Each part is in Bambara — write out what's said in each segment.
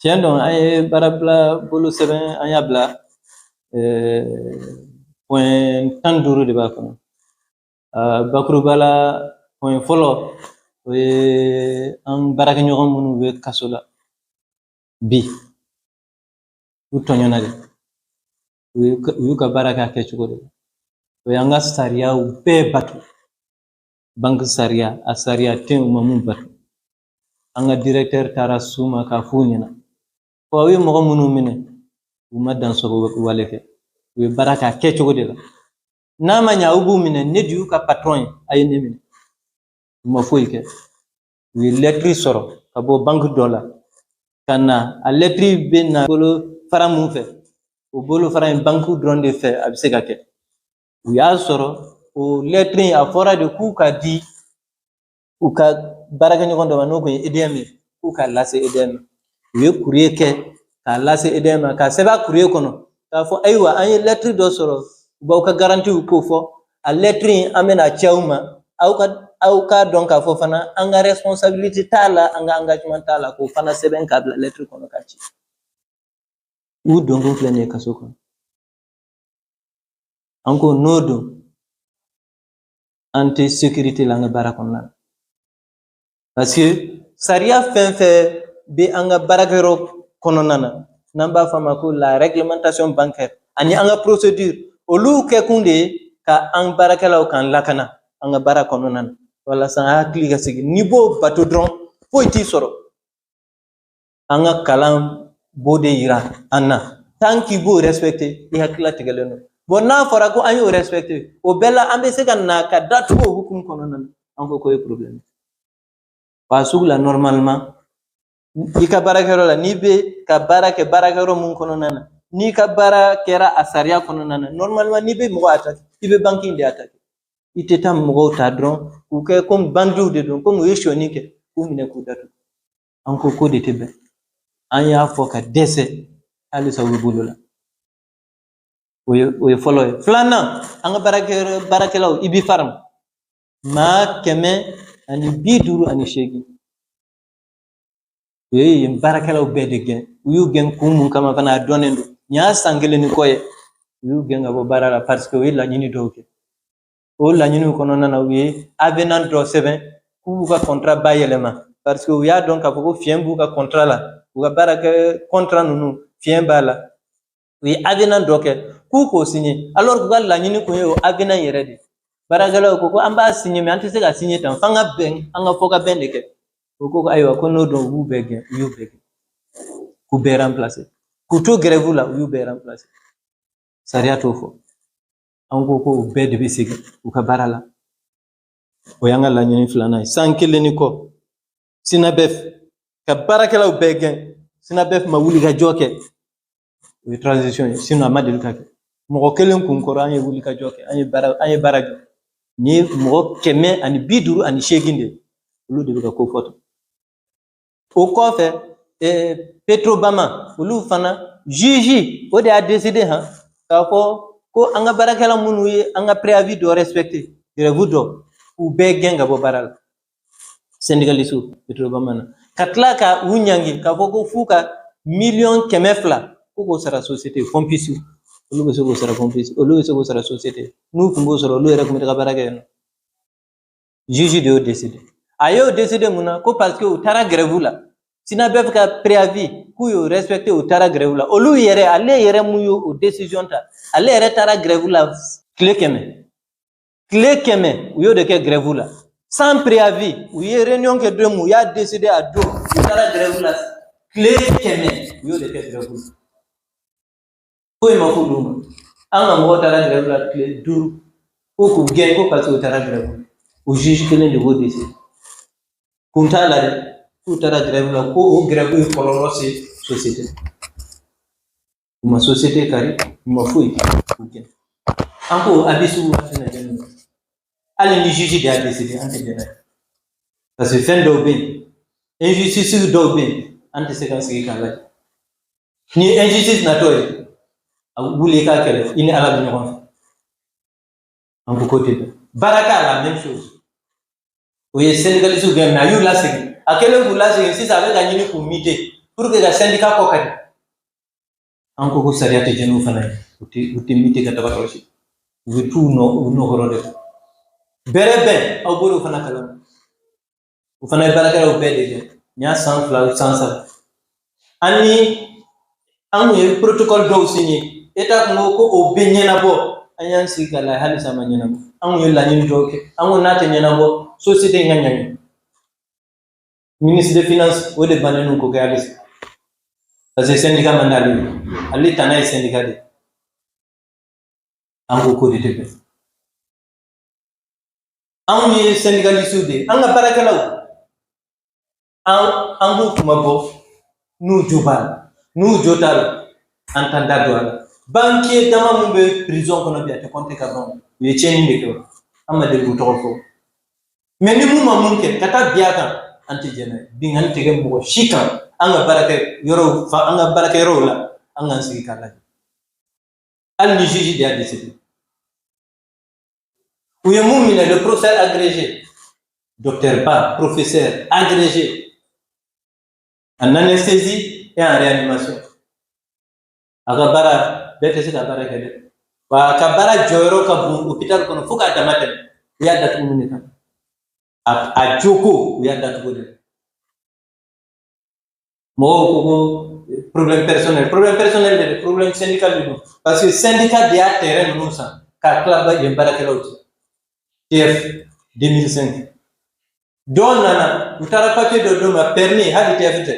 Tiɲɛ don, an ye baarabila bolo sɛbɛn, an y'a bila, point 15 de b'a kɔnɔ. Bakuruba la, point fɔlɔ, o ye an baarakɛɲɔgɔn minnu bɛ kaso la bi, u tɔɲɔna de, u y'u ka baara kɛ a kɛcogo de la. O y'an ka sariyaw bɛɛ bato, banki sariya, a sariya tɛ yen u ma mun bato. An ka directeur taara s'u ma k'a f'u ɲɛna ko aw ye mɔgɔ minnu minɛ, u ma dansogo wale kɛ, u ye baara kɛ a kɛcogo de la. N'a ma ɲɛ aw b'u minɛ, ne de y'u ka patron ye, a ye ne minɛ. U ma foyi kɛ. U ye lɛtiri sɔrɔ ka bɔ banki dɔ la ka na, a lɛtiri bɛ na bolo fara mun fɛ, o bolo fara in banki dɔrɔn de fɛ a bɛ se ka kɛ. U y'a sɔrɔ o lɛtiri in, a fɔra de k'u ka di u ka baarakɛɲɔgɔn dɔ ma, n'o kun ye EDM ye, k'u k'a lase EDM ma. U ye courrier kɛ k'a lase EDM ma, k'a sɛbɛn a courrier kɔnɔ k'a fɔ ayiwa, an ye lɛtiri dɔ sɔrɔ, u b'aw ka garantiw ko fɔ, a lɛtiri in an bɛna ci aw ma, aw k'a dɔn k'a fɔ fana an ka responsabilité t'a la, an ka engagement t'a la, k'o fana sɛbɛn k'a bila lɛtiri kɔnɔ k'a ci. U donkun filɛ nin ye kaso kɔnɔ. An ko n'o don, an tɛ sécurité la an ka baara kɔnɔna na, parce que sariya fɛn fɛn bɛ an ka baarakɛyɔrɔ kɔnɔna na, n'an b'a fɔ a ma ko la réglementation bancaire, ani an ka procédure, olu kɛkun de ye ka an baarakɛlaw k'an lakana an ka baara kɔnɔna na, walasa an hakili ka sigi. N'i b'o bato dɔrɔn, foyi t'i sɔrɔ. An ka kalan b'o de yira an na, tant k'i b'o respecter, i hakili latigɛlen don. Bon, n'a fɔra ko an y'o respecter, o bɛɛ la an bɛ se ka na ka datugu o hukumu kɔnɔna na, an ko k'o ye problème ye. Wa sugu la, normalement, i ka baarakɛyɔrɔ la, n'i bɛ ka baara kɛ baarakɛyɔrɔ mun kɔnɔna na, n'i ka baara kɛra a sariya kɔnɔna na, normalement n'i bɛ mɔgɔ attaquer, i bɛ banque in de attaquer. I tɛ taa mɔgɔw ta dɔrɔn k'u kɛ komi bandiw de don, komi u ye sonyani kɛ, k'u minɛ k'u datugu. An ko k'o de tɛ bɛn. An y'a fɔ ka dɛsɛ, halisa u bɛ bolo la. O ye fɔlɔ ye. Filanan, an ka baarakɛyɔrɔ baarakɛlaw, i bɛ fara maa 158, u ye yen baarakɛlaw bɛɛ de gɛn. U y'u gɛn kun mun kama fana, a dɔnnen don. Nin y'a san kelen ni kɔ ye, u y'u gɛn ka bɔ baara la parce que u ye laɲini dɔw kɛ. O laɲiniw kɔnɔna na, u ye avenant dɔ sɛbɛn k'u b'u ka contrat bayɛlɛma, parce que u y'a dɔn k'a fɔ ko fiɲɛ b'u ka contrat la, u ka baarakɛ contrat ninnu, fiɲɛ b'a la. U ye avenant dɔ kɛ k'u k'o signer, alors k'u ka laɲini kun ye o avenant yɛrɛ de. Baarakɛlaw ko ko an b'a signer, mais an tɛ se ka signer tan, f'an ka bɛn, an ka fɔ ka bɛn de kɛ. U ko ayiwa, ko n'o don, u b'u bɛɛ gɛn. U y'u bɛɛ gɛn k'u bɛɛ remplacer, k'u to grève la, u y'u bɛɛ remplacer. Sariya t'o fɔ. An ko ko o bɛɛ de bɛ segin u ka baara la. O y'an ka laɲini filanan ye. San kelen ni kɔ, SYNABEF ka baarakɛlaw bɛɛ gɛn, SYNABEF ma wuli ka jɔ kɛ. O ye transition ye, sinon a ma deli ka kɛ. Mɔgɔ kelen kun kɔrɔ, an ye wuli ka jɔ kɛ, an ye baara jɔ. Nin ye mɔgɔ 158 de ye, olu de bɛ ka ko fɔ tan. O kɔfɛ, Petrobama, olu fana, juge o de y'a décidé han k'a fɔ ko an ka baarakɛla minnu ye an ka préavis dɔ respecté, grève dɔ, k'u bɛɛ gɛn ka bɔ baara la, syndicaliste Petrobama na, ka tila ka u ɲangi k'a fɔ ko f'u ka miliyɔn 200 k'u k'o sara société. Pompiste, olu bɛ se k'o sara? Pompiste, olu bɛ se k'o sara société? N'u tun b'o sɔrɔ, olu yɛrɛ tun bɛ taga baara kɛ yen nɔ. Juge de y'o décidé. A y'o décidé mun na? Ko parce que u taara grève la, SYNABEF ka préavis, k'u y'o respecté, u taara grève la. Olu yɛrɛ, ale yɛrɛ mun y'o décision ta, ale yɛrɛ taara grève la tile 100, tile 100 u y'o de kɛ grève la sans préavis. U ye réunion kɛ don min, u y'a décidé a don, u taara grève la tile 100, u y'o de kɛ grève la. Foyi ma f'olu ma. An ka mɔgɔw taara grève la tile 5, ko k'u gɛn ko parce que u taara grève la. O juge kelen de b'o décidé. Kun t'a la dɛ, k'u taara grève la, ko o grève ye kɔlɔlɔ se société. U ma société kari, u ma foyi kɛ, k'u gɛn. An ko abus sugu waati na jɛn, hali ni juge de y'a décidé, an tɛ jɛn n'a ye, parce que fɛn dɔw bɛ yen, injustice dɔw bɛ yen, an tɛ se k'an sigi k'a lajɛ. Ni injustice natɔ ye, a wuli i k'a kɛlɛ, i ni Ala bɛ ɲɔgɔn fɛ. An ko k'o tɛ bɛn. Baraka, la même chose. O ye syndicaliste gɛn, mais a y'u lasegin. A kɛlen k'u lasegin sisan, a bɛ ka ɲini k'u muter. pour que ka syndicat kɔ kari. An ko ko sariya tɛ jɛn n'o fana ye. U tɛ muter ka taga yɔrɔ si, u bɛ t'u nɔ u nɔkɔrɔ de. Bɛrɛ bɛn, aw bɔr'o fana kalama. O fana ye baarakɛlaw bɛɛ de kɛ. Nin y'a san 2, san 3. An ni an kun ye protocole dɔw signé, État kun ko ko o bɛ ɲɛnabɔ. An y'an sigi ka lajɛ, halisa a ma ɲɛnabɔ. An kun ye laɲini dɔw kɛ, an ko n'a tɛ ɲɛnabɔ, société in ka ɲangi. Ministre des Finances, o de bannen don k'o kɛ halisa, parce que syndicat man d'ale ye. Ale tana ye syndicat de ye. An ko k'o de tɛ bɛn. Anw ye syndicalistes de ye. An ka baarakɛlaw, an b'u kuma bɔ n'u jo b'a la, n'u jo t'a la, an t'an da don a la. Banquier dama mun bɛ prison kɔnɔ bi, a tɛ compter ka ban. U ye tiɲɛni de kɛ, an ma deli k'u tɔgɔ fɔ. Mais ni mun ma mun kɛ ka taa bin a kan, an tɛ jɛn n'a ye. Binkanni tɛ kɛ mɔgɔ si kan an ka baarakɛ yɔrɔw fa, an ka baarakɛ yɔrɔw la. An k'an sigi k'a lajɛ, hali ni juge de y'a décidé. U ye mun minɛ? Le professeur agrégé, docteur Ba, professeur agrégé en anesthésie et en réanimation. A ka baara, bɛɛ tɛ se ka baara kɛ dɛ. Wa a ka baara jɔyɔrɔ ka bon hôpital kɔnɔ fo k'a dama tɛmɛ. U y'a datugu mun de kan? A joko, u y'a datugu de. Mɔgɔw ko ko problème personnel, problème personnel de, problème syndical de don, parce que syndicat de y'a terrain ninnu san k'a tila ba yen baarakɛlaw cɛ. TF 2005, dɔw nana, u taara papier dɔ d'u ma, permis, hali TF tɛ,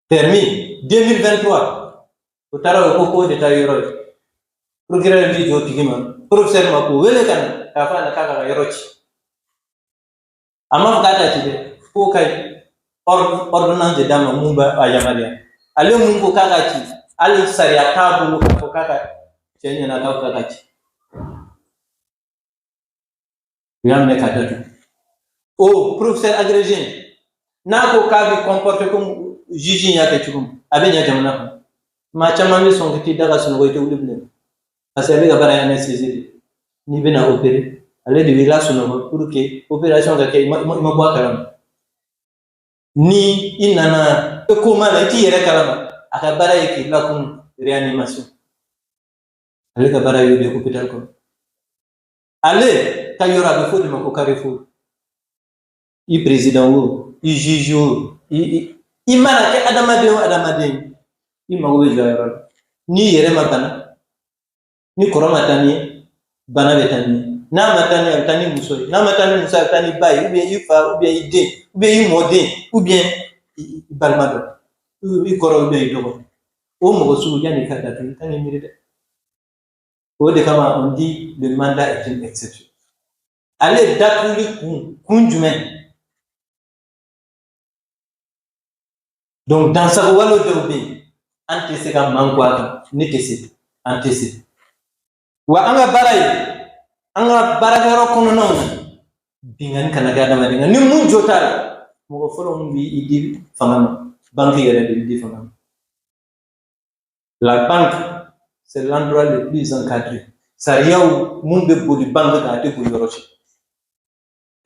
permis 2023. U taara, o ko k'o de ta yɔrɔ ye. Procureur b'i jɔ o tigi ma, professeur ma, k'o wele ka na k'a fɔ a ɲɛna k'a ka yɔrɔ ci. A ma fɔ k'a ta ci dɛ, k'o ka ordonnance de d'a ma mun b'a a yamaruya. Ale mun ko k'a ka ci, hali sariya t'a bolo k'a fɔ k'a ka cɛ ɲɛna k'a fɔ k'a ka ci. U y'a minɛ k'a datugu. O professeur agrégé, n'a ko k'a bɛ comporter comme juge in y'a kɛ cogo min, a bɛ ɲɛ jamana kɔnɔ. Maa caman bɛ sɔn ka t'i da ka sunɔgɔ, i tɛ wuli bilen, parce que ale ka baara ye anesthésie de. N'i bɛna opérer, ale de b'i lasunɔgɔ pour que opération ka kɛ i ma bɔ a kalama. Ni i nana e coma la, i t'i yɛrɛ kalama. A ka baara ye k'i lakunu, réanimation. Ale ka baara y'o de ye hôpital kɔnɔ. Ale ka yɔrɔ, a bɛ fɔ o de ma ko carrefour. I président o, i juge o, i mana kɛ adamaden o adamaden, i mago bɛ jɔ a yɔrɔ la. N'i yɛrɛ ma bana, ni kɔrɔ ma taa ni ye, bana bɛ taa ni ye. N'a ma taa ni ye, a bɛ taa ni muso ye. N'a ma taa ni muso ye, a bɛ taa ni ba ye, ou bien i fa, ou bien i den, ou bien i mɔden, ou bien i balima dɔ, i kɔrɔ, ou bien i dɔgɔ. O mɔgɔ sugu, yanni i ka datugu, i kan k'i miiri dɛ. O de kama, on dit le mandat est une exception. Ale datuguli kun jumɛn? Donc dansago wale dɔw bɛ yen, an tɛ se ka manko a kan. Ne tɛ se, an tɛ se. Wa an ka baara ye, an ka baarakɛyɔrɔ kɔnɔnaw na, binkanni kana kɛ adamaden kan. Ni mun jo t'a la, mɔgɔ fɔlɔ mun b'i di fanga ma, banque yɛrɛ de bɛ di fanga ma. La banque, c'est l'endroit le plus encadré. Sariyaw mun bɛ boli banque kan, a tɛ boli yɔrɔ si.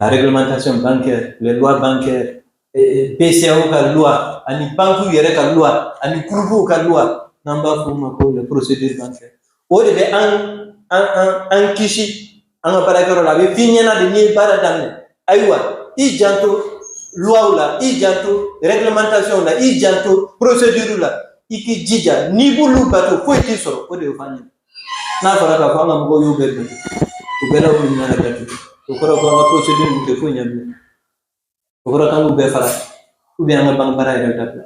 La réglementation bancaire, les lois bancaires, BCEAO ka loi, ani banque yɛrɛ ka loi, ani groupe ka loi, n'an b'a f'o ma ko les procédures bancaires, o de bɛ an kisi an ka baarakɛyɔrɔ la. A bɛ f'i ɲɛna de, n'i ye baara daminɛ, ayiwa, i janto loi la, i janto réglementation la, i janto procédure la, i k'i jija, n'i b'olu bato, foyi t'i sɔrɔ. O de bɛ f'an ɲɛna. N'a fɔra k'a fɔ an ka mɔgɔw y'o bɛɛ bato, o bɛɛ la, u bɛ minɛ ka datugu. O kɔrɔ ko an ka procédure ninnu tɛ foyi ɲɛ bilen. O kɔrɔ k'an k'u bɛɛ fara, ou bien an ka banque baara yɛrɛ dabila.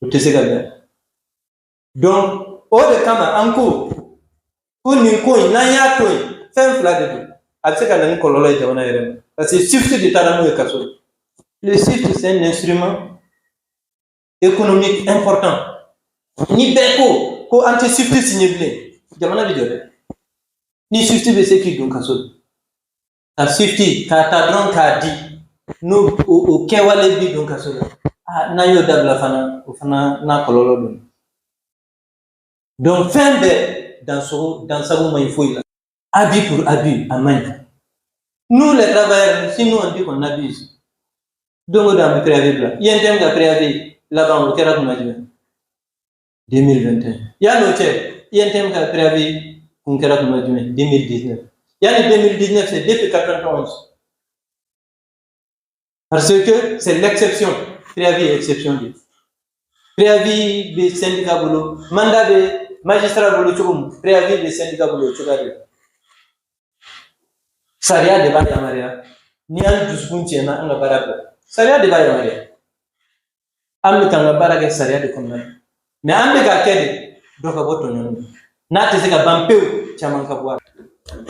O tɛ se ka bɛn. Donc o de kama, an ko ko nin ko in, n'an y'a to yen, fɛn fila de don. A bɛ se ka na ni kɔlɔlɔ ye jamana yɛrɛ ma, parce que SWIFT de taara n'o ye kaso. Le SWIFT, c'est un instrument économique important. Ni bɛɛ ko ko an tɛ SWIFT signé bilen, jamana bɛ jɔ dɛ. Ni SWIFT bɛ se k'i don kaso, ka SWIFT k'a ta dɔrɔn k'a di, n'o o kɛwale bi don kaso la, n'an y'o dabila fana, o fana n'a kɔlɔlɔ don. Donc fɛn bɛɛ dansogo dansago man ɲi foyi la. Abus pour abus, a man ɲi. Nous les travailleurs, si nous on dit qu'on abuse, Don o don an bɛ préavis bila. UNTM ka préavis laban, o kɛra kuma jumɛn? 2021. Yanni o cɛ, UNTM ka préavis kun kɛra kuma jumɛn? 2019. Yanni 2019, c'est depuis 91, parce que c'est l'exception. Préavis ye exception de ye. Préavis bɛ syndicat bolo, mandat bɛ magistrat bolo cogo min, préavis bɛ syndicat bolo o cogoya de la. Sariya de b'a yamaruya. Ni an dusukun tiɲɛna, an ka baara bila, sariya de b'a yamaruya. An bɛ k'an ka baara kɛ sariya de kɔnɔna na, mais an bɛ k'a kɛ de dɔ ka bɔ tɔɲɔni na. N'a tɛ se ka ban pewu, caman ka bɔ a la.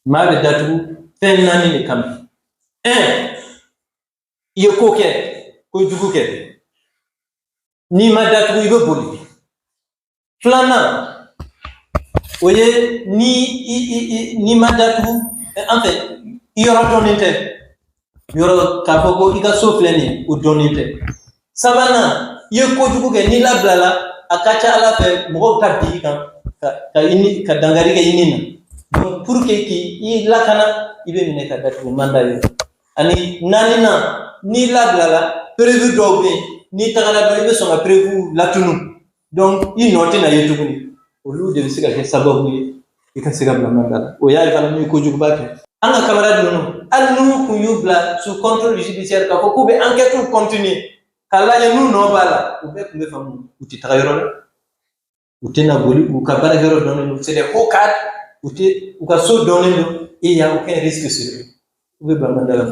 Maa bɛ datugu fɛn naani de kama. Un, i ye ko kɛ, kojugu kɛ. N'i ma datugu, i bɛ boli. Filanan, o ye ni i i n'i ma datugu, en fait, i yɔrɔ dɔnnen tɛ, yɔrɔ k'a fɔ ko i ka so filɛ nin ye, o dɔnnen tɛ. Sabanan, i ye kojugu kɛ, n'i labilala, a ka ca Ala fɛ mɔgɔw ta bin i kan ka i ni ka dankari kɛ i ni na. Donc pour que k'i lakana, i bɛ minɛ ka datugu, mandat ye. Ani naaninan, n'i labilala, preuve dɔw bɛ yen, n'i tagara dɔrɔn, i bɛ sɔn ka preuve latunu, donc i nɔ tɛna ye tuguni. Olu de bɛ se ka kɛ sababu ye i ka se ka bila mandat la. O y'a ye fana, n'i ye kojuguba kɛ. An ka camarade ninnu, hali n'u kun y'u bila sous contrôle judiciaire, k'a fɔ k'u bɛ enquête continuer k'a lajɛ n'u nɔ b'a la, u bɛɛ tun bɛ faamu. U tɛ taga yɔrɔ la, u tɛna boli, u ka baarakɛyɔrɔ dɔnnen don, c'est des hauts cadres, u tɛ u ka so dɔnnen don et il y a aucun risque sur eux. U bɛ bila mandat la.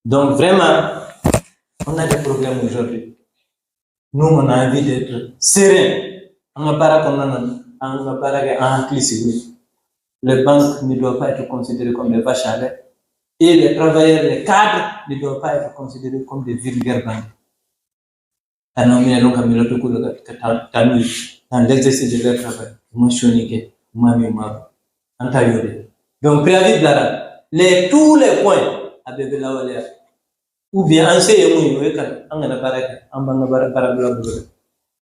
Donc vraiment, on a des problèmes aujourd'hui. Nous, on a envie d'être serein an ka baara kɔnɔna na, an ka baara kɛ an hakili sigilen. Les banques ne doivent pas être considérées comme des vaches à lait et les travailleurs, les cadres ne doivent pas être considérés comme des vulgaires bandits. Ka n'aw minɛ dɔn ka minɛ ko la ka taa n'u ye dans l'exercice de leur travail. U ma sonyɛ kɛ, u ma min, u ma bɔ, an ta y'o de. Donc préavis bilara, les tous les points a bɛɛ bɛ lawaleya, ou bien an se ye mun ye, o ye ka an kana baara kɛ, an b'an ka baara bila bolo.